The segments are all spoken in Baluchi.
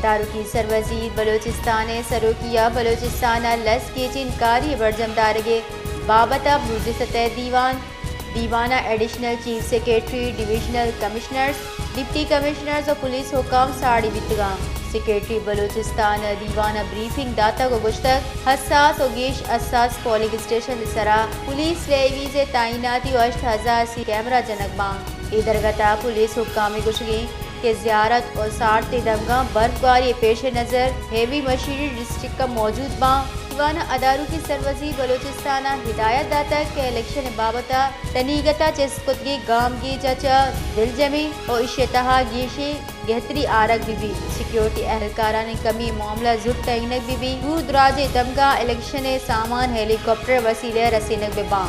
ادارکی سروزیر بلوچستان ءِ سروکی ءَ بلوچستان ءَ لس گیجیں کاری ءِ برجم دارگ ءِ بابت ءَ بروزیں سطح ءِ دیوان، دیوان ءَ additional chief secretary, divisional commissioners, deputy commissioners ءُ پولیس حکام ساڑی بیتگاں۔ سیکرٹری بلوچستان ءَ دیوان ءَ بریفنگ داتگ ءُ گوشتگ، حساس ءُ گیش حساس پولنگ اسٹیشن ءِ سرا پولیس لیویز ءِ تعیناتی ءُ ہشت ہزار سی کیمرہ جنگ باں۔ اے درگت ءَ پولیس حکام ءِ گوشگ ایں کہ زیارت ءُ سارت ءِ دمگاں برفگواری ءِ پیش نظر ہیوی مشینری ڈسٹرکٹ ءَ موجود باں۔ دیوان ءَ ادارکی سروزیر بلوچستان ءَ ہدایت داتگ کہ الیکشن ءِ بابت ءَ تنیگت ءَ چست کتگیں گامگیج ءَ چہ دلجمیں ءُ ایشی ءِ تہا گیشیں گہتری آرگ بہ بیت۔ سیکورٹی اہلکارانی کمی ءِ معاملہ زوت ٹہینگ بہ بیت۔ دور دراج ءِ دمگاں الیکشن ءِ سامان ہیلی کاپٹر ءِ وسیلہ ءَ رسینگ بہ باں۔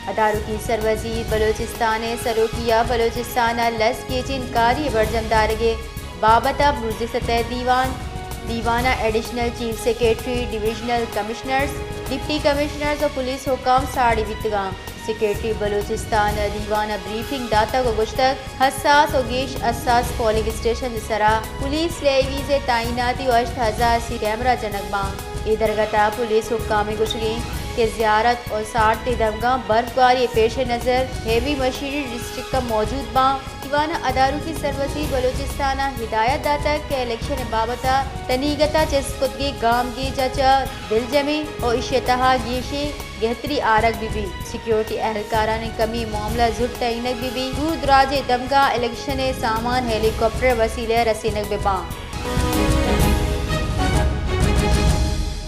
ادارکی سروزیر بلوچستان ءِ سروکی ءَ بلوچستان ءَ لس گیجیں کاری ءِ برجم دارگ ءِ بابت ءَ بروزیں سطح ءِ دیوان، دیوان ءَ additional chief secretary, divisional commissioners, deputy commissioners ءُ پولیس حکام ساڑی بیتگاں۔ سیکرٹری بلوچستان ءَ دیوان ءَ بریفنگ داتگ ءُ گوشتگ، حساس ءُ گیش حساس پولنگ اسٹیشن ءِ سرا پولیس لیویز ءِ تعیناتی ءُ ہشت ہزار سی کیمرہ جنگ باں۔ اے درگت ءَ پولیس حکام ءِ گوشگ ایں کہ زیارت ءُ سارت ءِ دمگاں برفگواری ءِ پیش نظر ہیوی مشینری ڈسٹرکٹ ءَ موجود باں۔ دیوان ءَ ادارکی سروزیر بلوچستان ءَ ہدایت داتگ کہ الیکشن ءِ بابت ءَ تنیگت ءَ چست کتگیں گامگیج ءَ چہ دلجمیں ءُ ایشی ءِ تہا گیشیں گہتری آرگ بہ بیت۔ سیکورٹی اہلکارانی کمی ءِ معاملہ زوت ٹہینگ بہ بیت۔ دور دراج ءِ دمگاں الیکشن ءِ سامان ہیلی کاپٹر ءِ وسیلہ ءَ رسینگ بہ باں۔